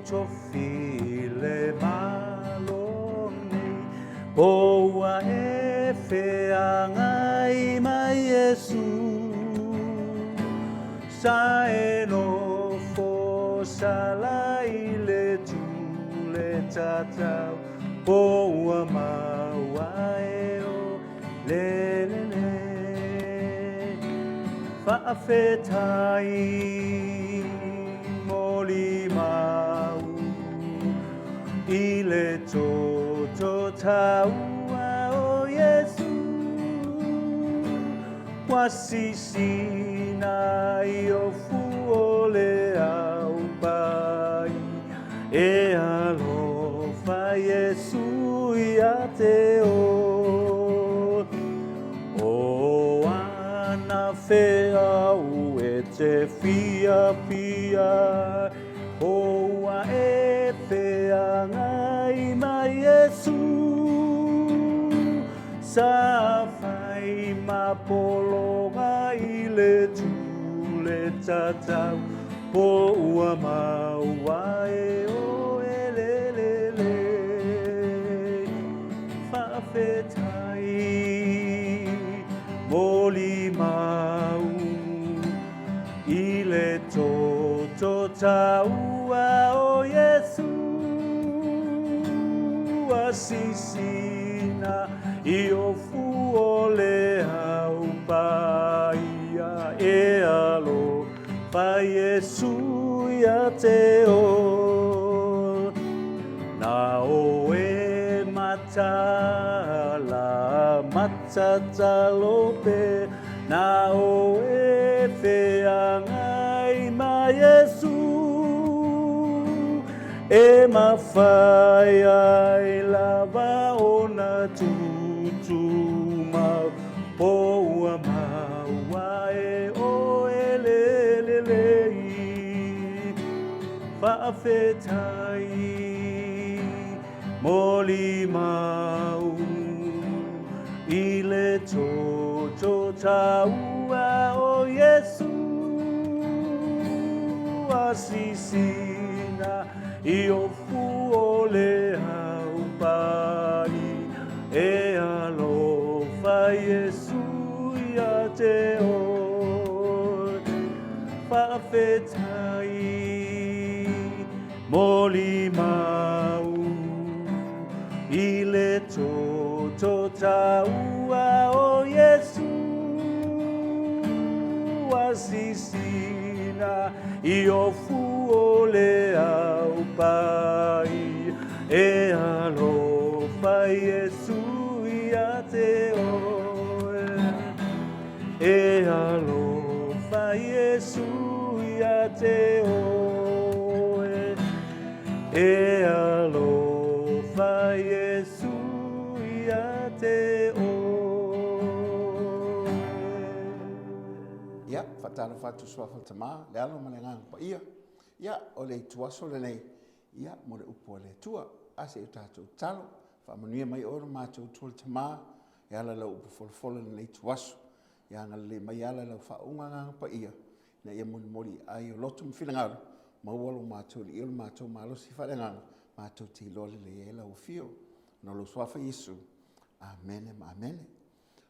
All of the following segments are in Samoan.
tofi i le Malo nei, Po ua e feagai ma Iesu, Sa e nofo sala i le tule tatau, Po ua maua e o le lele. Faafetai molimau i le toto taua o Iesu, Ua sisina i o fu o le au pai, E alofa Iesu ia te oe. O ana wheau e te whiawhia, O ua e wheangai mai Iesu. Sa whai ma pologa i le tule tatau, Po ua maua e oe le lele. Faafetai molimau i le toto taua o Iesu, Ua sisina i o fu o le au paia, E alofa Iesu ia te oe. Na oe matala matatalope, Na oe feagai ma Iesu, E mawhai ai lava ona tutumau, Po ua maua e oe le lelei. Faafetai molimau i le toto taua o Iesu, Ua sisina i o fu o le au pai, E alofa Iesu ia te oe. Faafetai molimau i le toto taua o Iesu, Ua sisina i o fu o le au pai, E alofa Iesu ia te oe. E alofa Iesu ia te oe. E alofa Iesu ia te oe. Ia, faatalofa atu Suafa o le Tama, le Alo ma le Agaga Paia. Ia, o le ituaso lenei, ia, mo le upu a le Atua. A se i o tatou tatalo, faamanuia mai oe lo matou Atua le Tama, e ala i lau upu folafola i lenei ituaso. Ia agalelei mai ala i lau faauuga Agaga Paia, ina ia molimoli i ai o loto ma finagalo, maua lo matou alii o le matou malosi faaleagaga, matou te iloa lelei ai lau afio. Ona o lou Suafa Iesu. Amene ma amene.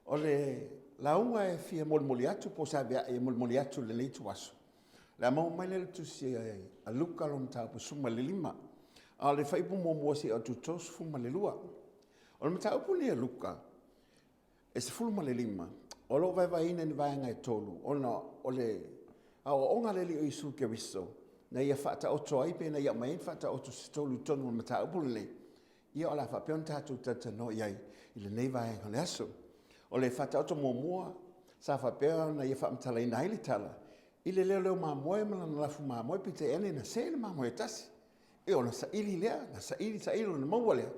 O le lauga e fia molimoli atu po o se aveae e molimoli atu i lenei ituaso, o le a maua mai lea i le tusi a Luka lona mataupu 15, a o le fuaiupu muamua seia oo atu i le 32. O le mataupu lenei a Luka e 15, o lo o vaevaeina i ni vaega e tolu ona o le aoaoga a le Alii o Iesu Keriso na ia faataoto ai pe na ia aumai ai ni faataoto se tolu i totonu o le mataupu lenei, ia o le a faapea ona tatou talatalanoa i ai i lenei vaega o le aso. O le faataoto muamua sa faapea ona ia faamatalaina ai le tala i le leoleo mamoe ma lana lafu mamoe, peitai ane na se le mamoe e tasi. E ona saili lea, na saili saili ona maua lea,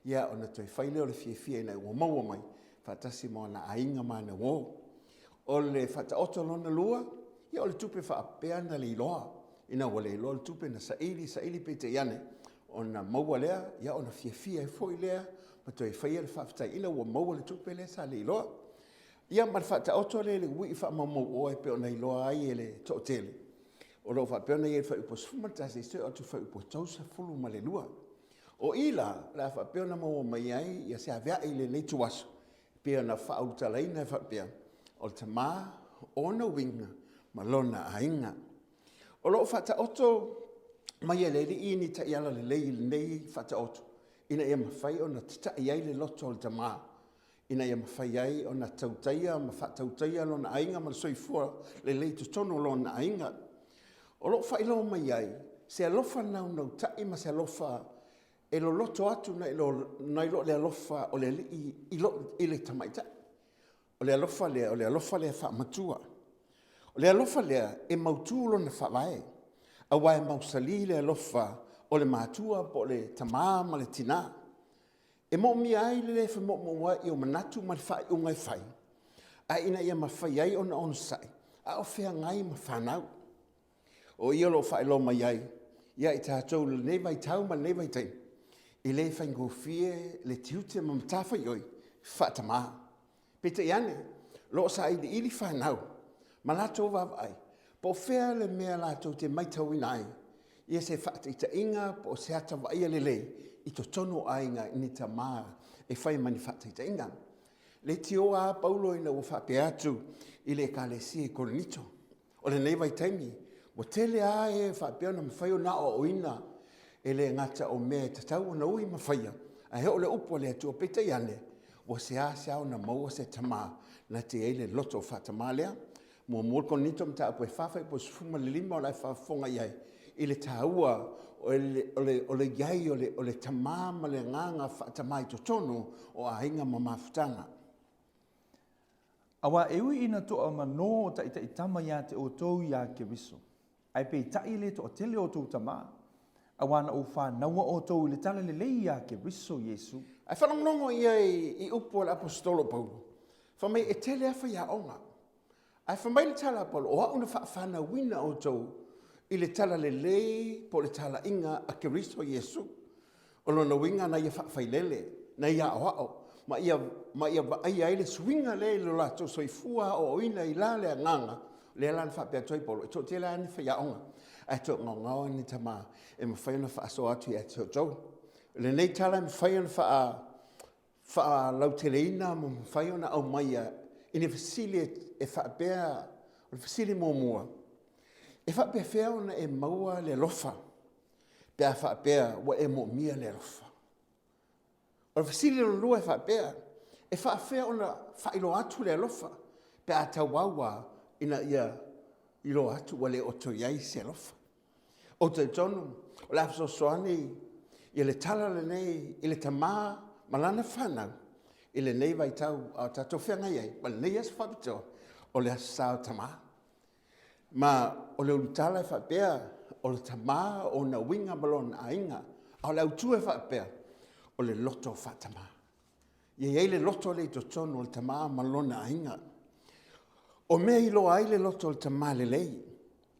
ia ona toe fai lea o le fiafia ina ua maua mai faatasi ma ona aiga ma ana uo. O le faataoto lona lua, ia o le tupe faapea na leiloa. Ina ua leiloa le tupe na saili saili peitai ane ona maua lea, ia ona fiafia ai foi lea ma toe faia le faafetai ina ua maua le tupe lea sa leiloa. Ia ma le faataoto lea i le uii faamaumauoa e pei ona iloa ai e le toatele. O lo o faapea ona i ai i le fuaiupu 11 seia oo atu i le fuaiupu 32. O i la, o le a faapea ona maua mai ai ia se avea'i i lenei ituaso, e pei ona faaulutalaina e faapea, o le tama, o ona uiga ma lona aiga. O lo o faataoto mai e le Alii ni taiala lelei i lenei faataoto ina ia mafai ona tatai ai le loto o le tama ina ia mafai ai ona tautaia ma faatautaia lona aiga ma le soifua lelei i totonu o lona aiga. O lo o faailoa mai ai se alofa naunautai ma se alofa e loloto atu nai lo le alofa o le alii i le tamaitai. O le alofa lea, o le alofa lea faamatua. O le alofa lea e mautu lona faavae, aua e mausali le alofa o le matua po o le tama ma le tina. E moomia ai le le femoomooa'i o manatu ma le faaiuga e fai, ae ina ia mafai ai ona onosai a o feagai ma fanau. O i o lo o faailoa mai ai ia i tatou i lenei vaitau ma lenei vaitaimi, e le faigofie le tiute ma matafaioi faatama. Peitai ane, o lo o sailiili fanau ma latou vaavaai po o fea le mea latou te matauina ai ia se faataitaiga po o se ata vaaia lelei i totonu o aiga i ni tama e fai ma ni faataitaiga. Leitioa lava Paulo ina ua faapea atu i le Ekalesia i Korinito, O lenei vaitaimi, ua tele lava e faapea ona mafai ona aoaoina, e le gata o mea e tatau ona ui ma faia, ae oo i le upu a le Atua. Peitai ane, ua seasea ona maua se tama na te i ai le loto faatama lea. Muamua Korinito Mataupu e 4 fuaiupu e 15 o la e faafofoga i ai i le taua o le i ai o le tama ma le agaga faatama i totonu o aiga ma mafutaga. Aua e ui ina toamanō o taitaitama ia te outou iā Keriso, ae peitai e le toatele outou tama, auā na ou fānaua outou i le tala lelei iā Keriso Iesu. Ae faalogologo i ai i upu a le Aposetolo o Paulo, fai mai e tele lava faiaoga, ae fai mai le tala a Paulo, o au na faafanauina outou i le tala lelei po o le talaiga a Keriso Iesu. O lona uiga na ia faafailele, na ia aoao, ma ia, ma ia vaaia ai le suiga lea i lo latou soifua aoaoina i la le agaga, lea la na faapea atu ai Paulo, e toatele lava ni faiaoga, ae toagaogao ni tama e mafai ona faasoa atu ia te outou. O lenei tala e mafai ona faa, faalauteleina ma mafai ona aumaia i ni fesili e faapea, o le fesili muamua, e faapefea ona e maua le alofa pe a faapea ua e moomia le alofa? O le fesili lona lua e faapea, e faapefea ona faailoa atu le alofa pe a tauau lava ina ia iloa atu ua le o toe i ai se alofa? Ou te talitonu o le a fesoasoani i le tala lenei i le tama ma lana fanau i lenei vaitau a o tatou feagai ai ma lenei aso faapitoa, o le Aso Sa o Tama. Ma o le ulutala e faapea, o le tama o ona uiga ma lona aiga. A o le autu e faapea, o le loto faatama. Ia i ai le loto lea i totonu o le tama ma lona aiga. O mea e iloa ai le loto o le tama lelei,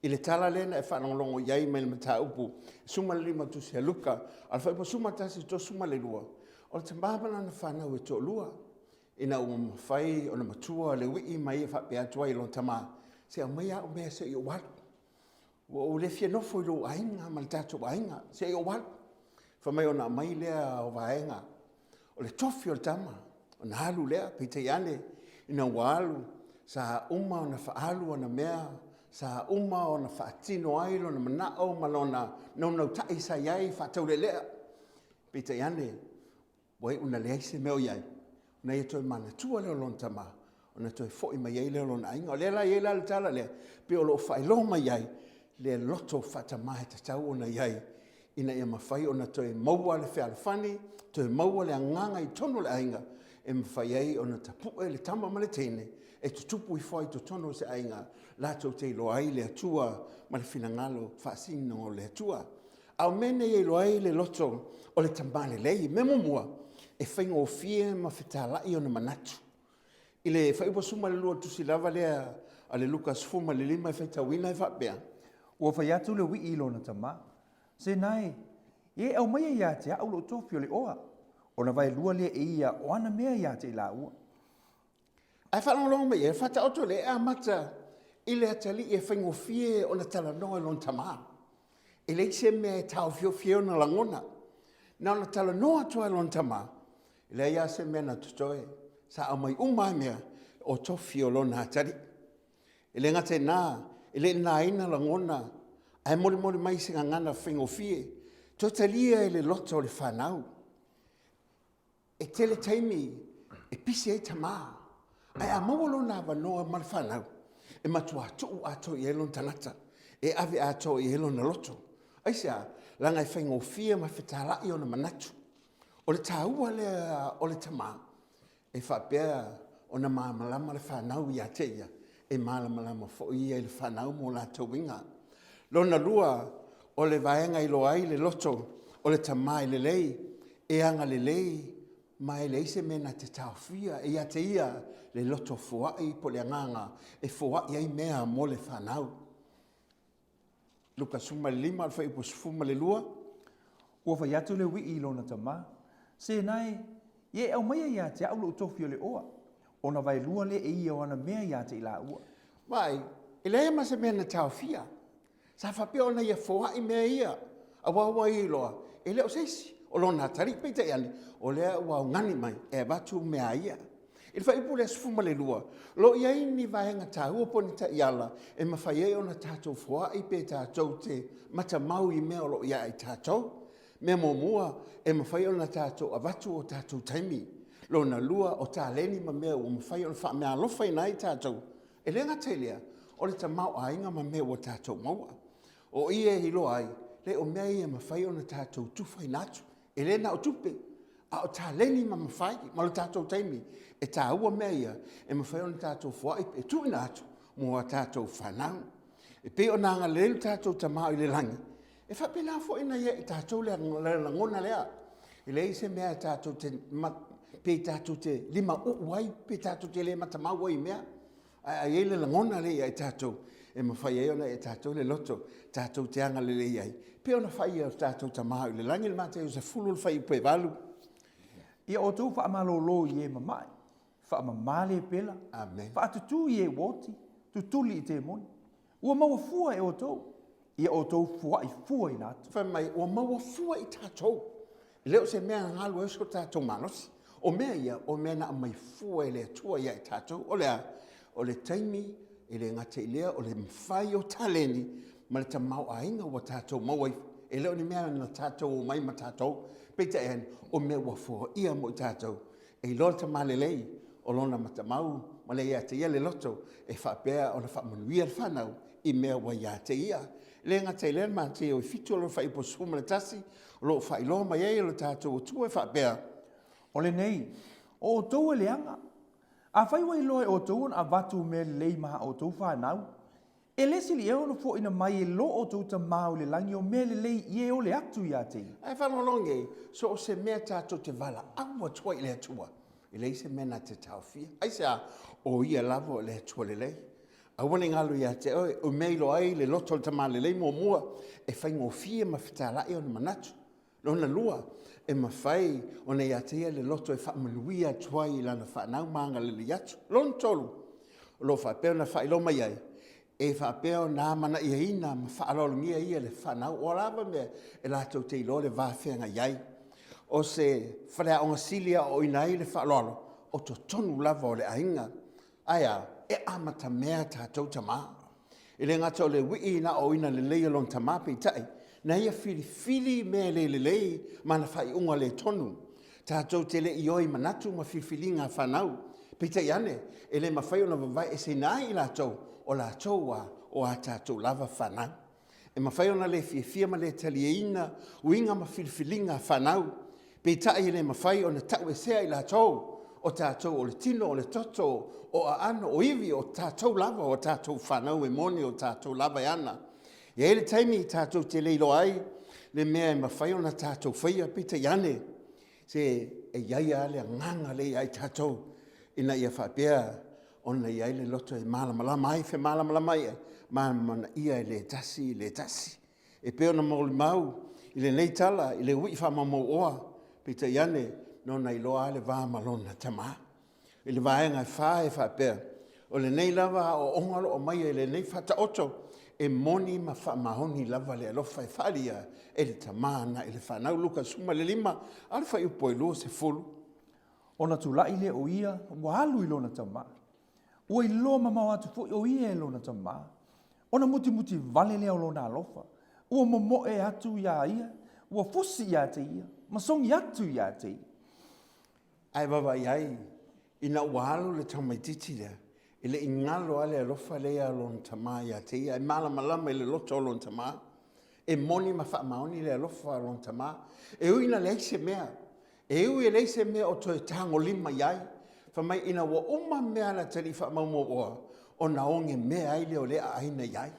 i le tala lea na e faalogologo i ai mai le mataupu 15 o le Tusi a Luka, a o le fuaiupu 11 i le 32, o le tama ma lana fanau e toalua, ina ua mafai ona matua le uii ma ia faapea atu ai i lona tama, se aumai au mea se i ou alu. Ua ou le fia nofo i lou aiga ma le tatou aiga, se i ou alu. Fai mai ona aumai lea o vaega, o le tofi o le tama, ona alu lea, peitai ane, ina ua alu, sa uma ona faaalu ana mea, sa uma ona faatino ai lona manao ma lona naunautai sa i ai faataulealea. Peitai ane, Ua iu ina leai se mea o i ai, ona ia toe manatua lea o lona tama, ona toe foi mai ai lea o lona aiga. O lea la e i ai la le tala lea, pei o lo o faailoa mai ai le loto faatama e tatau ona i ai ina ia mafai ona toe maua le fealofani, toe maua le agaga i totonu o le aiga e mafai ai ona tapue le tama ma le teine e tutupu ifo ai i totonu o se aiga latou te iloa ai le Atua ma le finagalo faasino o le Atua. A o mea nei e iloa ai le loto o le tama lelei, mea muamua, e faigofie ma fetalai ona manatu. I le fuaiupu 12 o le tusi lava lea a le Luka 15 e faitauina e faapea, Ua fai atu le uii i lona tama, Se nae, ia e aumaia ia te au lou tofi o le oa, ona vaelua lea e ia o ana mea ia te i laua. Ae faalogologo mai i ai, faataoto lea e amata I le atalii e faigofie ona talanoa i lona tamā. E leai se mea e taofiofi ai ona lagona. Na ona talanoa atu lava i lona tamā, e leai lava se mea na totoe, sa aumai uma lava mea o tofi o lona atalii. E le gata i lena, e le i nanaina lagona ae molimoli mai i se gagana faigofie, toe talia e le loto o le fanau. E tele taimi e pisi ai tama, ae a maua lona avanoa ma le fanau, e matua tuu atoa i ai lona tagata, e ave atoa i ai lona loto. Aisea? Leaga e faigofie ma fetalai ona manatu. O le taua lea o le tama, e faapea ona malamalama le fanau ia te ia, e malamalama foi ia i le fanau ma o latou uiga. Lona lua, o le vaega e iloa ai le loto o le tama e lelei, e agalelei ma e leai se mea na te taofia ia te ia le loto foai po o le agaga e foai ai mea mo le fanau. Luka 15, o le fuaiupu 12. Ua fai atu le uii i lona tama, Se nae, ia e aumaia ia te au lou tofi o le oa, ona vaelua lea e ia o ana mea ia te i laua. Vaai, e leai ma se mea na taofia. Sa faapea ona ia foai mea ia, aua ua ia iloa, e le o se isi, o lona atalii. Peitai ane, o lea ua augani mai e avatu mea a ia. I le fuaiupu lea 12, o lo o i ai ni vaega taua po o ni taiala e mafai ai ona tatou foai pe tatou te matamau i mea o lo o ia i tatou. Mea muamua, e mafai ona tatou avatu o tatou taimi. Lona lua, o taleni ma mea ua mafai ona faameaalofaina ai tatou. E le gata i lea, o le tamaoaiga ma mea ua tatou maua. O i e iloa ai, le o mea ia e mafai ona tatou tufaina atu. E le na o tupe, a o taleni ma mafai ma lo tatou taimi. E taua mea ia e mafai ona tatou foai e tuuina atu mo a tatou fanau. E pei ona agalelei lo tatou Tama i le lagi, e faapena foi ona ia i tatou le lagona lea. E leai se mea tatou te, pe tatou te limauu ai, pe tatou te le matamau ai i mea. Ae a i ai le lagona lea ia i tatou, e mafai ai ona ia i tatou le loto tatou te agalelei ai, pei ona fai e lo tatou Tama i le lagi i le Mataio 10 le fuaiupu e 8. Ia outou faamalolo i e mamae, faamama le pela, Amen. faatutū i e ua oti, tutuli i temoni. Ua maua fua e outou, ia outou fuaʻi fuaina atu. Fai mai, ua maua fua i tatou. E le o se mea na galu ai so tatou malosi. O mea ia, o mea na aumai fua e le Atua ia i tatou. O le a? O le taimi, e le gata i lea, o le mafai o taleni ma le tamaoaiga ua tatou maua ifo. E le o ni mea na tatou omai ma tatou. Peitai ane, o mea ua foaia mo i tatou. E iloa le tama lelei o lona matamau ma le ia te ia le loto e faapea ona faamanuia le fanau i mea ua ia te ia. E le gata i lea, Mateo 7 lona fuaiupu 11, o lo o faailoa mai ai e lo tatou Atua e faapea. O lenei, o outou e leaga. Afai ua iloa e outou ona avatu mea lelei ma a outou fanau, e le sili ea ona foaina mai e lo outou Tama o i le lagi o mea lelei i e ole atu ia te ia. Ae faalogologo, so o se mea tatou te valaau atu ai i le Atua, e leai se mea na te taofia. Aisea? O Ia lava o le Atua lelei. Aua ne i galo ia te oe, o mea e iloa ai le loto o le tama lelei muamua, e faigofie ma fetalai ona manatu. Lona lua, e mafai ona ia te ia le loto e faamanuia atu ai i lana fanau ma agalelei atu. Lona tolu, o lo o faapea ona faailoa mai ai, e faapea ona amanaiaina ma faaaloalogia ia le fanau, o a lava mea e latou te iloa le va feagai ai. O se faleaoga sili e aoaoina ai le faaaloalo, o totonu lava o le aiga. Ae a? E amatamea tatou tama. E le gata o le uii na aoaoina lelei e lona tama, peitai, na ia filifili mea le lelei ma ana faaiuga le tonu. Tatou te le i ioe i manatu ma filifiliga a fanau. Peitai ane, e le mafai ona vavaeeseina ai i latou, o latou a o a tatou lava fanau. E mafai ona le fiafia ma le talieina uiga ma filifiliga a fanau, peitai e le mafai ona tauesea i latou, o tatou o le tino, o le toto, o aano, o ivi, o tatou lava, o tatou fanau e moni, o tatou lava e ana. E i ai le taimi tatou te le iloa ai le mea e mafai ona tatou faia, peitai ane, se e i ai lava le agaga lea ia i tatou ina ia faapea ona i ai le loto e malamalama ai, femalamalama ai, malamalama e le tasi le tasi. E pei ona molimau i lenei tala i le uii faamaumauoa, peitai ane, na ona iloa lava le va ma lona tama. I le vaega e fa e faapea, O lenei lava aoaoga o lo o aumaia i lenei faataoto, e moni ma faamaoni lava le alofa e faaalia e le Tama agai i le fanau. Luka 15, a o le fuaiupu e 20. Ona tulai lea o ia ua alu i lona tama. Ua iloa mamao atu foi o ia e lona tama. Ona mutimuti vale lea o lona alofa, ua momoe atu iā ia, ua fusi ia te ia, ma sogi atu ia te ia. Ae vaavaai ai, ina ua alu le tamaitiiti lea, e le i galo lava le alofa lea o lona tama ia te ia, e malamalama i le loto o lona tama, e moni ma faamaoni le alofa o lona tama. E ui ina leai se mea, e ui e leai se mea o toe tagolima i ai, fai mai ina ua uma mea a le atalii faamaumauoa, ona oge mea ai lea o lea aina i ai.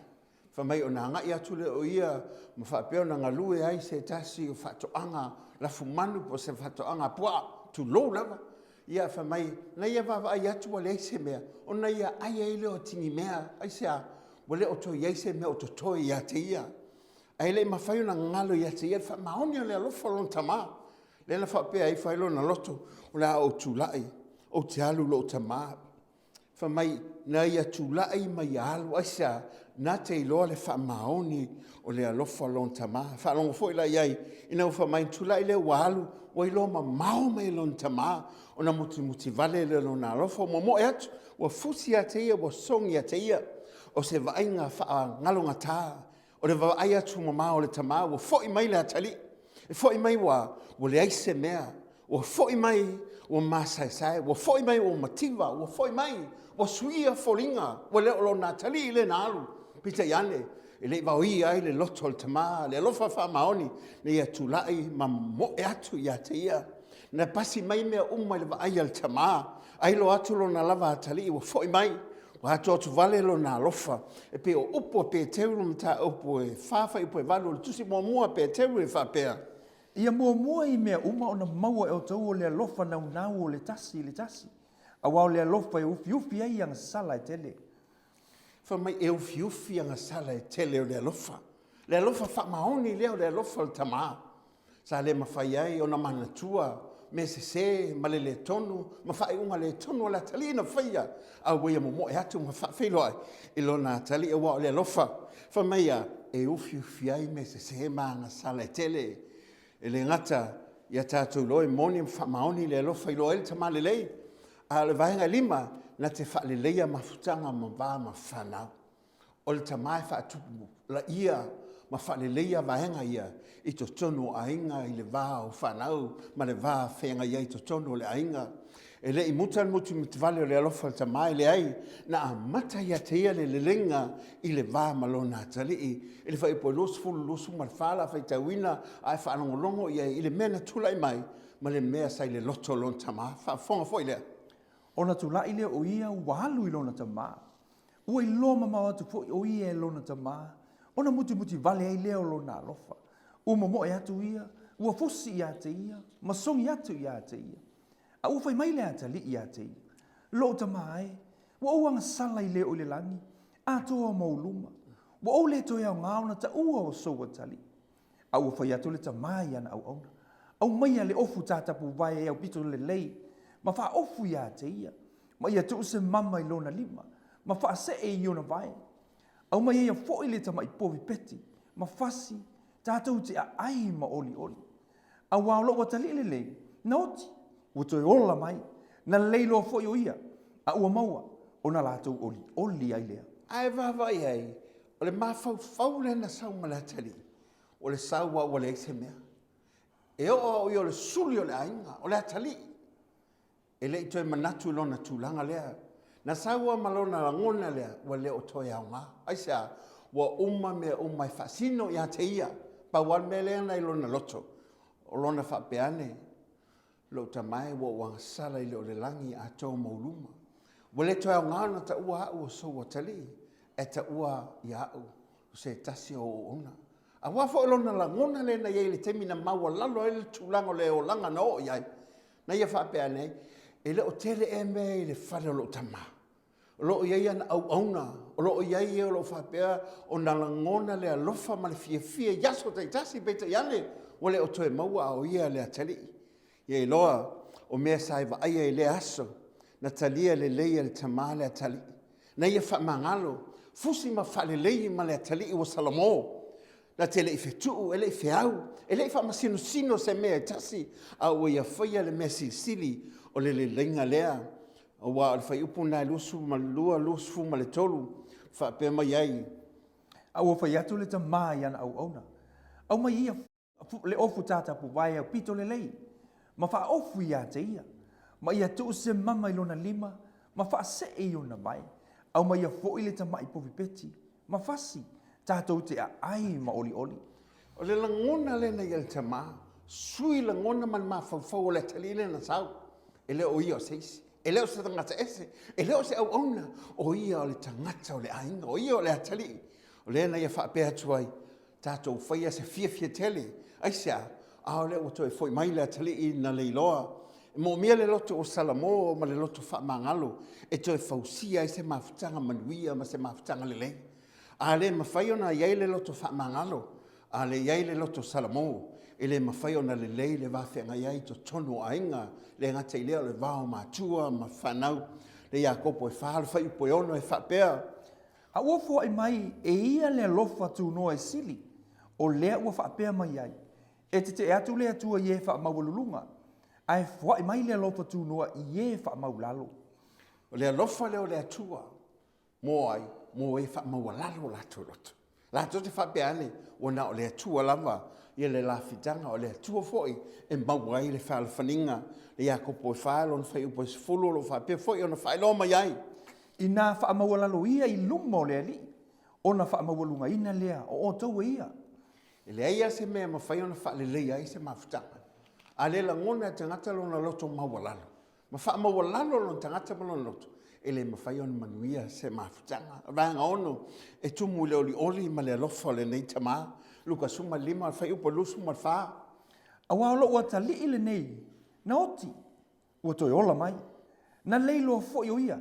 Fai mai ona agai atu lea o ia ma faapea ona galue ai se tasi o faatoaga lafumanu po o se faatoaga puaa, tulou lava. Ia fai mai, na ia vaavaai atu ua leai se mea, ona ia ai ai lea o tigimea, aisea? Ua le o toe i ai se mea o totoe ia te ia. Ae le i mafai ona galo ia te ia le faamaoni o le alofa o lona tama. Lea na faapea ai fai lona loto, o le a ou tulai, ou te alu i lou tama. Fai mai, na ia tulai ma ia alu, aisea? Na te iloa le faamaoni o le alofa o lona tama. Faalogo foi la i ai, ina ua fai mai, tulai lea ua alu, ua iloa mamao mai e lona tama, ona mutimuti vale lea o lona alofa, ua momoe atu, ua fusi ia te ia, ua sogi ia te ia. O se vaaiga faagalogata, o le vaai atu mamao o le tama, ua foi mai le atalii. E foi mai ua, ua leai se mea, ua foi mai ua masaesae, ua foi mai ua mativa, ua foi mai ua suia foliga, ua le o lona atalii lea na alu. Peitai ane, e le i vaoia ai le loto o le tama, le alofa faamaoni, na ia tulai ma moe atu ia te ia. Na pasi mai mea uma i le vaai a le tama, ai loa atu lona lava atalii ua foi mai, ua atoatuvale lona alofa. E pei o upu a Peteru i le mataupu e 4 fuaiupu e 8 o le tusi muamua a Peteru e faapea. Ia muamua i mea uma ona maua e outou o le alofa naunau o le tasi i le tasi, aua o le alofa e ufiufi ai agasala e tele. Fai mai e ufiufi agasala e tele o le alofa. Le alofa faamaoni lea o le alofa o le tama. Sa le mafai ai ona manatua mea sese ma le le tonu ma faaiuga le tonu a le atalii na faia, a ua ia momoe atu ma faafeiloai i lona atalii aua o le alofa. Fai mai ia, e ufiufi ai mea sese ma agasala e tele. E le gata ia tatou iloa e moni ma faamaoni le alofa iloa ai le tama lelei, a o le vaega e lima, na te faaleleia mafutaga ma va ma fanau. O le tama e faatupulaia ma faaleleia vaega ia i totonu o aiga i le va o fanau ma le va feagai ai i totonu o le aiga. E le i muta le mutimutivale o le alofa o le tama e leai, na amata ia te ia le leleiga i le va ma lona atalii. I le fuaiupu e 20, 24 la faitauina a e faalogologo i ai i le mea na tulai mai ma le mea sa i le loto o lona tama. Faafofoga foi lea. Ona tulai lea o ia ua alu i lona tama. Ua iloa mamao atu foi o ia e lona tama, ona mutimuti vale ai lea o lona alofa. Ua momoe atu ia, ua fusi ia te ia, ma sogi atu ia te ia. A ua fai mai le atalii ia te ia, Lou tama e, ua ou agasala i le o i le lagi, atoa ma ou luma. Ua ou le toe aoga ona taua o sou atalii. A ua fai atu le tama i ana auauna, Aumaia le ofu tatapuvae e aupito lelei, ma faaofu ia te ia, ma ia tuu se mama i lona lima, ma faasee i ona vae. Aumai ia foi le tamai povi peti, ma fasi, tatou te aai ma olioli. Aua o lou atalii lelei, na oti, ua toe ola mai, na lelei loa foi o ia, a ua maua, ona latou olioli ai lea. Ae vaavaai ai, o le mafaufau lea na sau ma le atalii, o le sau lava ua leai se mea. E oo lava o ia o le suli o le aiga, o le atalii. E le i toe manatu i lona tulaga lea. Na sau lava ma lona lagona lea, ua le o toe aoga. Aisea? Ua uma mea uma e faasino ia te ia. Pau lava le mea lea na i lona loto, o lona faapea ane, Lou tama e, ua ou agasala i le o le lagi atoa ma ou luma. Ua le toe aoga ona taua au o sou atalii, ae taua ia au o se tasi o ou auauna. Aua foi o lona lagona lea na i ai i le taimi na maualalo ai le tulaga o le olaga na oo i ai, na ia faapea ane ai, e le o tele ea mea i le fale o lou tama. O lo o i ai ana auauna, o lo o i ai e o lo o faapea ona lagona le alofa ma le fiafia i aso taitasi, peitai ane, ua le o toe maua a o ia le atalii. Ia iloa o mea sa e vaaia i lea aso, na talia lelei e le tama le atalii. Na ia faamagalo, fusi ma faalelei ma le atalii ua Salamo, na te le i fetuu, e le i feau, e le i faamasinosino se mea e tasi, a ua ia faia le mea silisili o le leleiga lea. Aua o le fuaiupu lena e 22, 23, faapea mai ai. A ua fai atu le tama i ana auauna, Aumai ia le ofu tatapuvae aupito lelei, ma faaofu ia te ia, ma ia tuu se mama i lona lima, ma faasee i ona vae. Aumaia foi le tamai povi peti, ma fasi, tatou te aai ma olioli. O le lagona lea na i ai le tama, sui lagona ma le mafaufau o le atalii lea na sau, e le o ia o se isi, e le o se tagata ese, e le o se auauna, o ia o le tagata o le aiga, o ia o le atalii. O lea na ia faapea atu ai, tatou faia se fiafia tele. Aisea? A o lea ua toe foi mai le atalii na leiloa. E moomia le loto o Salamo ma le loto faamagalo e toe fausia ai se mafutaga manuia ma se mafutaga lelei. A le mafai ona i ai le loto faamagalo, a le i ai le loto Salamo, e le mafai ona lelei le va feagai ai i totonu o aiga, le gata i lea o le va o matua ma fanau. Le Iakopo e 4 le fuaiupu e 6 e faapea. A ua foai mai e ia le alofa tunoa e sili, o lea ua faapea mai ai, E tetee atu le Atua i e faamaualuluga, ae foai mai le alofa tunoa i e faamaulalo. O le alofa lea o le Atua mo ai? Mo e faamaualalo o latou loto. Latou te faapea ane, ua na o le Atua lava ia le lafitaga, o le Atua foi e maua ai le fealofaniga. Le Iakopo e 4 lona fuaiupu e 10 o lo o faapea foi ona faailoa mai ai. Inā faamaualalo ia i luma o le Alii, ona faamaualugaina lea o outou e ia. E leai lava se mea e mafai ona faaleleia ai se mafutaga. A le lagona e le tagata lona loto maualalo, ma faamaualalo lona tagata ma lona loto, e le mafai ona manuia se mafutaga. O vaega 6, e tumu i le olioli ma le alofa o lenei tama. Luka 15, fuaiupu 24. Aua o lou atalii lenei na oti, ua toe ola mai. Na leiloa foi o ia,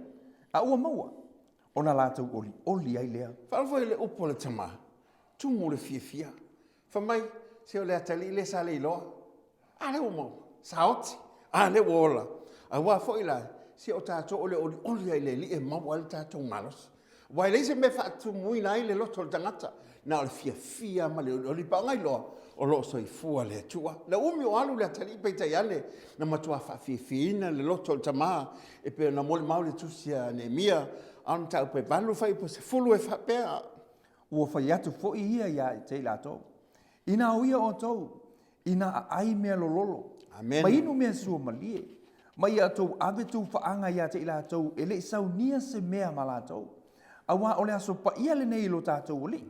a ua maua, ona latou olioli ai lea. Faalogo foi i le upu a le tama, tumu le fiafia. Fai mai, se o le atalii lea sa leiloa. A lea ua maua, sa oti, a lea ua ola. Aua foi la, se o tatou o le olioli lava i le Alii e maua ai le tatou malosi. Aua e leai se mea e faatumuina ai le loto o le tagata, na o le fiafia ma le olioli. Paoga iloa, o lo o soifua le Atua. Na umi o alu le atalii peitai ane, na matua faafiafiaina le loto o le tama, e pei ona molimau le tusi a Neemia, a o le mataupu e 8 fuaiupu e 10 e faapea. Ua fai atu foi ia ia te i latou, Inā o ia outou, inā aai mea lololo, Amen. ma inu mea suamalie, ma ia outou ave tou faaga ia te i latou e le i saunia se mea ma latou, auā o le aso paia lenei i lo tatou Alii.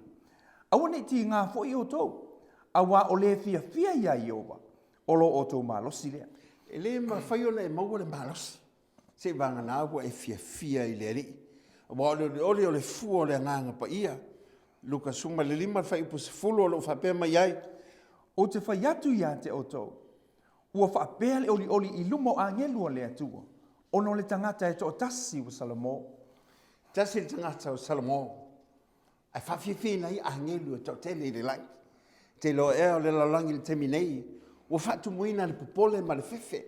Aua ne i tigā foi outou, auā o le fiafia iā Ieova, o lo outou malosi lea. E le mafai ona e maua le malosi seiavagana ua e fiafia i le Alii. Aua o le olioli o le fua o le Agaga Paia. Luka 15 fuaiupu 10 o lo o faapea mai ai. Ou te fai atu ia te outou, ua faapea le olioli i luma o agelu a le Atua, ona o le tagata e toatasi ua Salamo. Tasi le tagata o Salamo, ae faafiafiaina ai agelu e toatele i le lagi. Te iloa ea o le lalolagi i le taimi nei, ua faatumuina le popole ma le fefe.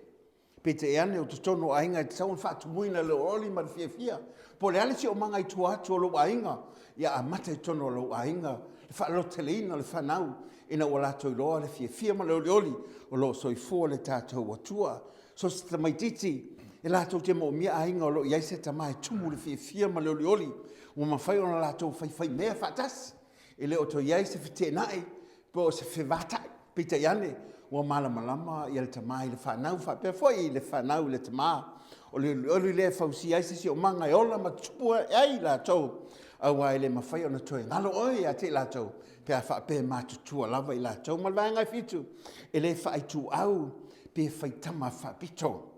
Peitai ane o totonu o aiga e tatau ona faatumuina le olioli ma le fiafia. Po o le a le siomaga i tua atu o lou aiga, ia amata i totonu o lou aiga le faalototeleina o le fanau ina ua latou iloa le fiafia ma le olioli o lo o soifua le tatou Atua. So o se tamaitiiti e latou te moomia aiga o lo o i ai se tama e tumu le fiafia ma le olioli ua mafai ona latou faifaimea faatasi. E le o toe i ai se feteenai po o se fevatai. Peitai ane, ua malamalama ia le tama i le fanau faapea foi le fanau i le tama. O le olioli lea e fausia ai se siomaga e ola ma tutupu ai i latou, aua e le mafai ona toe galo oe ia te i latou pe a faapea e matutua lava i latou. Ma le vaega e 7, e le faaituau pe faitama faapito.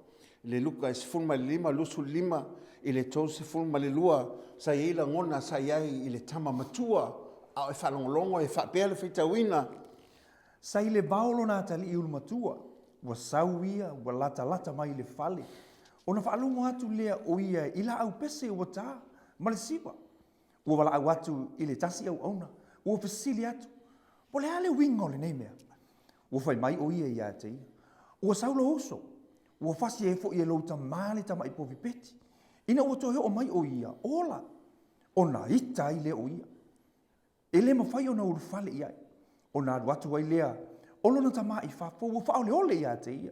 I le Luka e 15, 25 i le 32, sa i ai lagona sa i ai i le tama matua, a o e faalogologo e faapea le faitauina. Sa i le vao lona atalii ulumatua, ua sau ia, ua latalata mai i le fale, ona faalogo atu lea o ia i laau pese ua ta, ma le siva. Ua valaau atu i le tasi auauna, ua fesili atu, Po o le a le uiga o lenei mea? Ua fai mai o ia ia te ia, Ua sau lou uso, ua fasi ai foi e lou tamā le tamai povi peti. Ina ua toe oo mai o ia, ola. Ona ita ai lea o ia. E le mafai ona ulufale i ai. Ona alu atu ai lea o lona tama i fafo, ua faaoleole ia te ia.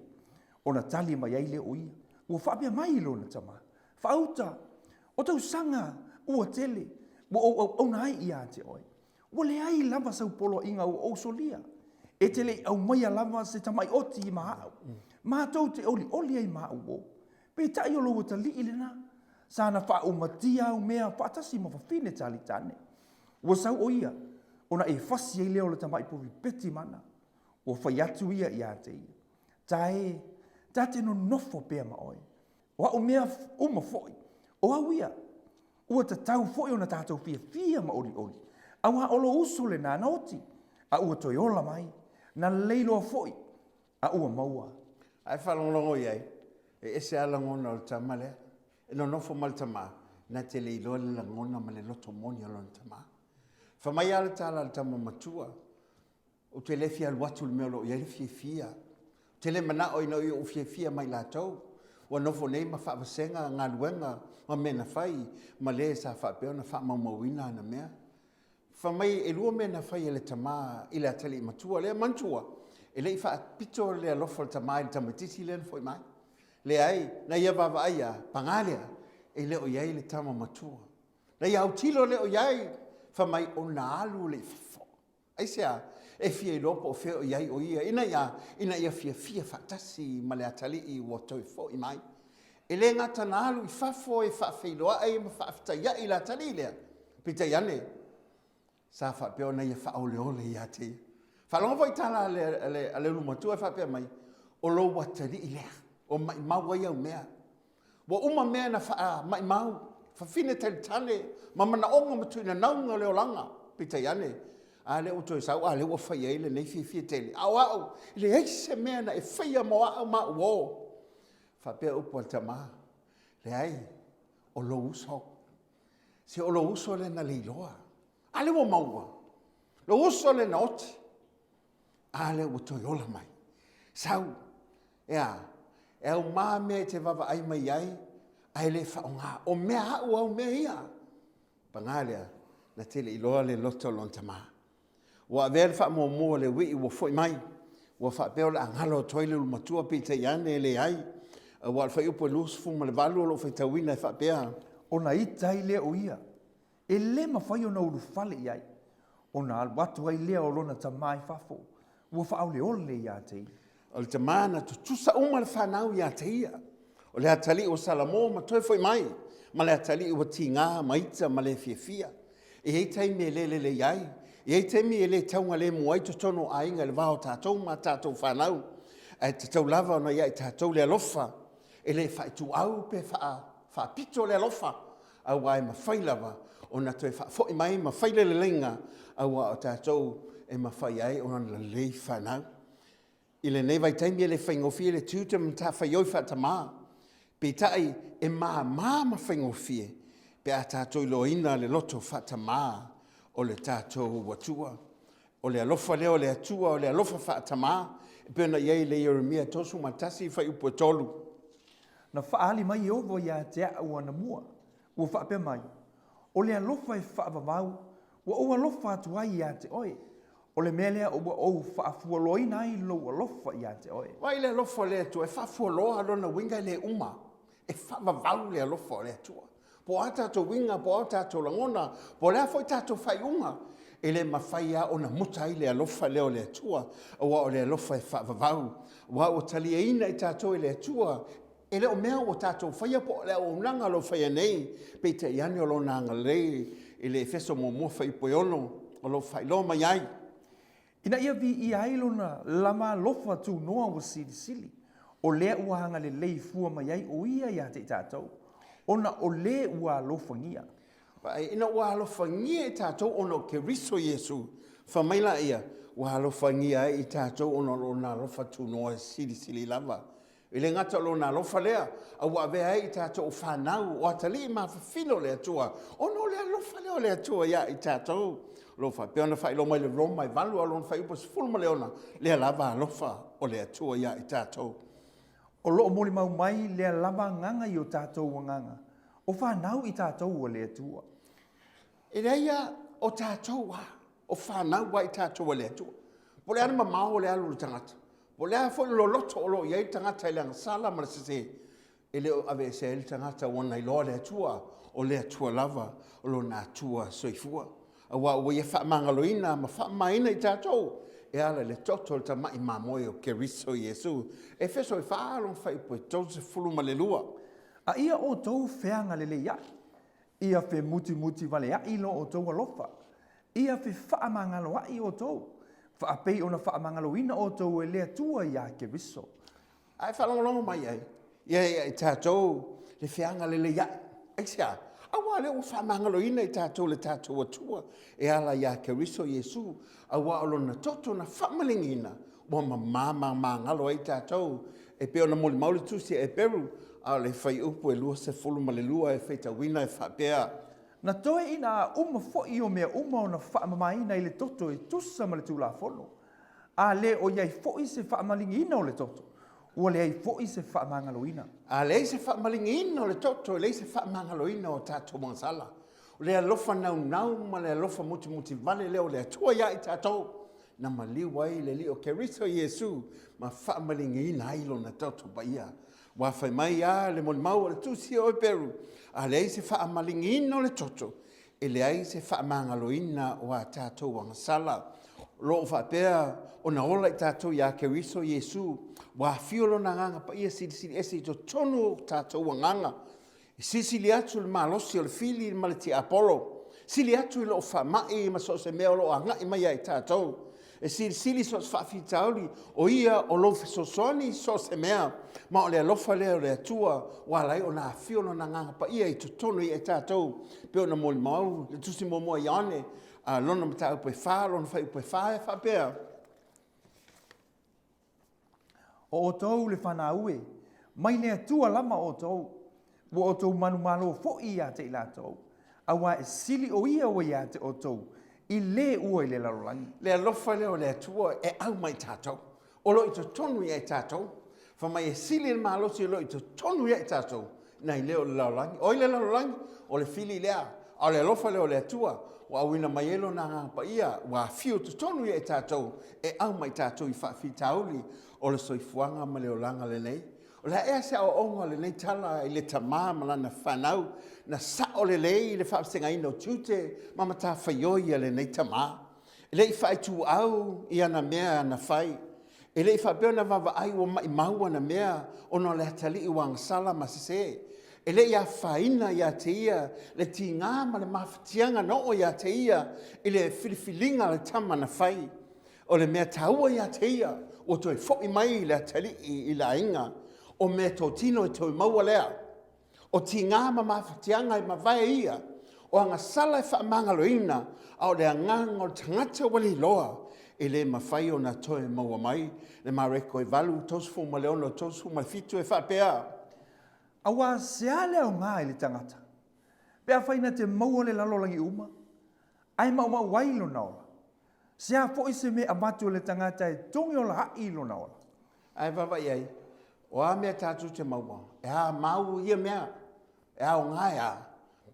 Ona tali mai ai lea o ia, ua faapea mai i lona tama, Faauta, o tausaga ua tele, ua ou auauna ai ia te oe. Ua leai lava sau poloaiga ua ou solia. E te le i aumaia lava se tamai oti ma au, matou te olioli ai ma au uo. Peitai o lou atalii lena, sa na faaumatia au mea faatasi ma fafine talitane. Ua sau ʻo ia, ona e fasi ai lea o le tamai povi peti mana. Ua fai atu ia iā te ia, Ta e, ta te nonofo pea ma oe. O aʻu mea uma foi, o au ia. Ua tatau foi ona tatou fiafia ma olioli, auā o lou uso lenā na oti, a ua toe ola mai, na lelei loa foi, a ua maua. Ae faalogologo i ai, e ese lava lagona o le tama lea. E nonofo ma le tama, na te le iloa le lagona ma le loto moni o lona tama. Fai mai lava le tala a le tama matua, Ou te le fia alu atu i le mea o lo o i ai le fiafia. Ou te le manao ina ia ou fiafia ma i latou. Ua nofo nei ma faavasega galuega ma mea na fai ma le sa faapea ona faamaumauina ana mea. Fai mai e lua mea na fai e le tama i le atalii matua lea. Manatua, e le i faapito le alofa o le tama i le tamaitiiti lea na foi mai. Leai, na ia vaavaai lava, paga lea, e le o i ai le tama matua. Na ia autilo le o i ai, fai mai ona alu lea i fafo. Aisea? E fia iloa po o fea o i ai o ia, ina ia, ina ia fiafia faatasi ma le atalii ua toe foi mai. E le gata na alu i fafo e faafeiloai ma faafetaiai i le atalii lea, peitai ane, sa faapea ona ia faaoleole ia te ia. Faalogo foi i tala a le, a le, a le ulumatua e faapea mai, o lou atalii lea, ua maimau ai au mea. Ua uma mea na faamaimau, fafine talitale ma manaoga ma tuinanauga o le olaga. Peitai ane, a lea ua toe sau, a lea ua fai ai lenei fiafia tele. A o au, e leai se mea na e faia mo au ma au uo. Faapea upu a le tama, leai, o lou uso. Se o lou uso lea na leiloa. A lea ua maua, lou uso lea na oti. A lea ua toe ola mai. Sau, e a, e aumā mea e te vaavaai mai ai, ae le faaaoga. O mea aʻu au mea ia. Paga lea, na te le i iloa le loto o lona tama. Ua avea le faamuamua o le uii ua foi mai. Ua faapea o le a galo atu ai le ulumatua peitai ane e leai. Aua o le fuaiupu e 28 o lo o faitauina e faapea. Ona ita ai lea o ia E le mafai ona ulufale i ai, ona alu atu ai lea o lona tama i fafo, ua faaoleole ia te ia. O le tama na tutusa uma le fanau ia te ia. O le atalii ua salamo ma toe foi mai, ma le atalii ua tiga ma ita ma le fiafia. E i ai taimi e le lelei ai, e i ai taimi e le taugalemu ai totonu o aiga i le va o tatou ma a tatou fanau, ae tatau lava ona ia i tatou le alofa, e le faaituau pe faapito le alofa, aua e mafai lava ona toe faafoi mai ma fai le leleiga, aua o tatou e mafai ai ona lelei fanau. I lenei vaitaimi e le faigofie le tiute ma matafaioi faatamā, peitai e māmā ma faigofie pe a tatou iloaina le loto faatamā o le tatou Atua. O le alofa lea o le Atua, o le alofa faatamā, e pei ona i ai i le Ieremia 31 fuaiupu e 3. Na faaali mai Ieova ia te au anamua, ua faapea mai, O le alofa e faavavau, ua ou alofa atu ai ia te oe, o le mea lea ua ou faafualoaina ai lou alofa ia te oe. Vaai le alofa o le Atua, e faafualoa lona uiga e le uma, e faavavau le alofa o le Atua. Po o a tatou uiga, po o a tatou lagona, po o le a foi tatou faaiuga, e le mafai lava ona muta ai le alofa lea o le Atua, aua o le alofa e faavavau, aua ua taliaina i tatou e le Atua, e le o mea ua tatou faia po o le auaunaga o lo o faia nei, peitai ane o Lona agalelei i le Efeso muamua fuaiupu e 6, o lo o faailoa mai ai. Ina ia viia ai lona lama alofa tunoa ua silisili, o lea ua agalelei fua mai ai o ia ia te i tatou, ona o le ua alofagia. Vaai, ina ua alofagia i tatou ona o Keriso Iesu, fai mai laia, ua alofagia ai i tatou ona o lona alofa tunoa silisili lava. E le gata o Lona alofa lea, a ua avea ai i tatou o fanau, o atalii ma afafine o le Atua, ona o le alofa lea o le Atua ia i tatou. O lo o faapea ona faailoa mai le Roma e 8 a o lona fuaiupu 16, lea lava alofa o le Atua ia i tatou. O lo o molimau mai lea lava agaga i o tatou agaga, o fanau i tatou a le Atua. E leai a, o tatou a, o fanau a i tatou a le Atua. Po o le a le mamao o le alu o le tagata, po o le a foi le loloto o lo o i ai le tagata i le agasala ma le sese, e le o aveesea ai le tagata ua na iloa le Atua, o le Atua lava o lona Atua soifua. Aua ua ia faamagaloina ma faamamaina i tatou e ala i le toto o le tamai mamoe o Keriso Iesu. Efeso e 4 lona fuaiupu e 32. A ia outou feagalelei aʻi, ia femutimutiwaleaʻi lo outou alofa, ia fefaamagaloaʻi outou, faapei ona faamagaloina outou e le Atua iā Keriso. A e faalogologo mai ai, ia ia i tatou le feagalelei aʻe. Aisea? Aua o lea ua faamagaloina i tatou le tatou Atua e ala iā Keriso Iesu, aua o lona toto na faamaligiina ua mamā ma magalo ai tatou. E pei ona molimau le Tusi a Eperu, a o le fuaiupu e 22 e faitauina e faapea. Na toe ina a uma foi o mea uma ona faamamaina i le toto e tusa ma le Tulafono, A le o i ai foi se faamaligiina o le toto, ua leai foi se faamagaloina. A leai se faamaligiina o le toto, e leai se faamagaloina o tatou agasala. O le alofa naunau ma le alofa mutimutivale lea o le Atua ia i tatou, na maliu ai le Alii o Keriso Iesu ma faamaligiina ai Lona toto paia. Ua fai mai a le molimau a le Tusi o Eperu, a leai se faamaligiina o le toto, e leai se faamagaloina o a tatou agasala. O lo o faapea ona ola i tatou iā Keriso Iesu, ua afio Lona Agaga Paia Silisili Ese i totonu o tatou agaga, e silisili atu le malosi o le fili ma le tiapolo, sili atu i loo faamai ma so o se mea o lo o agai mai ia i tatou. E silisili so o se faafitauli, o Ia o lou fesoasoani i so o se mea, ma o le alofa lea o le Atua ua ala ai ona afio Lona Agaga Paia i totonu ia i tatou, e pei ona molimau le Tusi Muamua a Ioane, a lona mataupu e fa, lona fuaiupu e fa, e faapea. O outou le fanau e, mai le Atua lava outou, ua outou manumalo foi ia te i latou, auā e sili o ia ua ia te outou i le ua i le lalolagi. Le alofa lea o le Atua e au mai tatou, o lo o i totonu ia i tatou. Fai mai e sili le malosi o lo o i totonu ia i tatou, nai lea o le lalolagi. O ai le lalolagi? O le fili lea. A o le alofa lea o le Atua, ua auina mai ai Lona Agaga Paia, ua afio i totonu ia i tatou, e au mai tatou i faafitauli o le soifuaga ma le olaga lenei. O le a ea se aoaoga o lenei tala i le tama ma lana fanau, na sao lelei le faavasegaina o tiute ma matafaioi a lenei tama. E le i faaituau i ana mea na fai. E le i faapea ona vaavaai ua maimau ana mea ona o le atalii ua agasala ma sese. E le i afaina ia te ia le tiga ma le mafatiaga na oo ia te ia i le filifiliga a le tama na fai. O le mea taua ia te ia, ua toe foi mai le atalii i le aiga. O meatotino e toe maua lea. O tiga ma mafatiaga e mavae ia, o agasala e faamagaloina, a o le agaga o le tagata ua liloa, e le mafai ona toe maua mai. Le Mareko e 8, 36, 37 e faapea. Aua se a le aoga i le tagata, pe afai na te maua le lalolagi uma, ae maumau ai lona ola? Se a foi se mea avatu e le tagata e togi ola aʻi i lona ola? Ae vaavaai i ai, o a mea tatou te maua, e a mau ia mea, e aoga e a,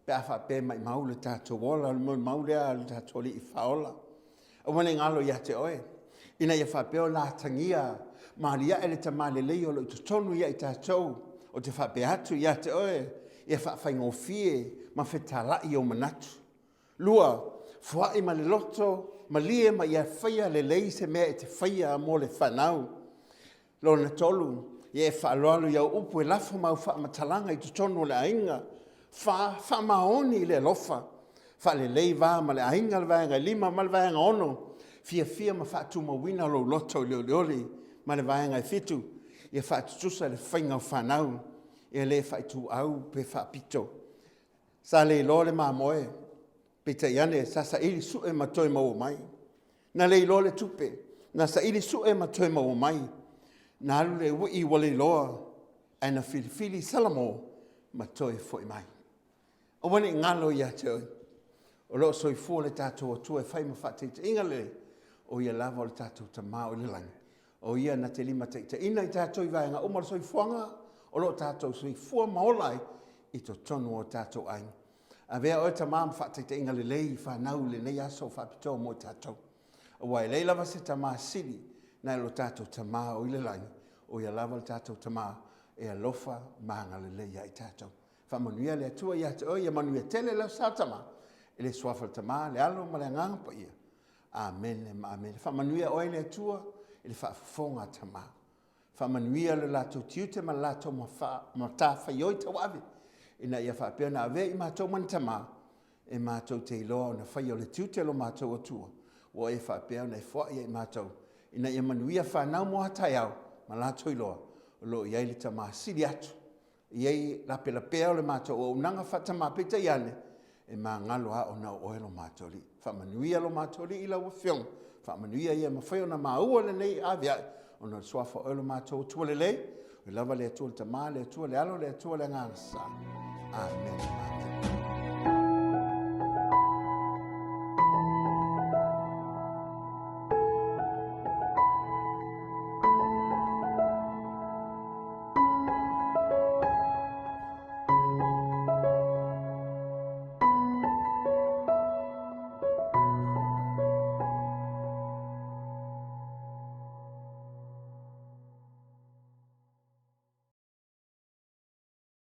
pe a faapea e maimau le tatou ola, o le molimau lea a le tatou Alii Faaola. Aua ne i galo ia te oe, ina ia faapea ona atagia ma aliae le Tama lelei o lo o i totonu ia i tatou, ou te faapea atu ia te oe, ia faafaigofie ma fetalai ou manatu. Lua, foai ma le loto malie ma ia faia lelei se mea e te faia mo le fanau. Lona tolu, ia e faaaloalo i au upu e lafo ma au faamatalaga i totonu o le aiga. Fa, faamaoni i le alofa. Faalelei va ma le aiga le vaega e lima ma le vaega ono. Fiafia ma faatumauina lou loto i le olioli ma le vaega e fitu. Ia faatutusa le faiga o fanau, ia le faaituau pe faapito. Sa le iloa le mamoe, peitai ane sa saili sue ma toe maua mai. Na le iloa le tupe, na saili sue ma toe maua mai. Na alu le uii ua le iloa, ae na filifili Salamo ma toe foi mai. Aua ne i galo ia te oe, o lo o soifua le tatou Atua e fai ma faataitaiga lelei, o ia lava o le tatou Tama o i le lagi. O ia na te limataitaiina i tatou i vaega uma o le soifuaga, o lo o tatou soifua ma ola ai i totonu o tatou aiga. Avea oe Tamā ma faataitaiga lelei i fanau i lenei aso faapitoa mo i tatou. Aua e leai lava se Tamā sili nai lo tatou Tamā o i le lagi, o ia lava le tatou Tamā e alofa ma agalelei ia i tatou. Faamanuia le Atua ia te oe, ia manuia tele lau sa Tamā, i le Suafa o le Tamā, le Alo ma le Agaga Paia. Amene ma amene. Faamanuia oe le Atua i le faafofoga a Tamā. Faamanuia lo latou tiute ma le latou matafaioi tauave, ina ia faapea ona avea i matou ma ni tama, e matou te iloa ona faia o le tiute o lo matou Atua, ua e faapea ona e foai ai i matou, ina ia manuia fanau mo a taeao, ma latou iloa, o lo o i ai le Tama sili atu E i ai lapelapea o le matou auaunaga faa-tama, peitai ane, e magalo lava ona o oe lo matou Alii. Faamanuia lo matou Alii i lau Afioga, faamanuia ia mafai ona maua lenei aveae, ona o le suafa o oe lo matou Atua lelei, o lava le Atua le Tama, le Atua le Alo, le Atua le Agaga Sa. Amene.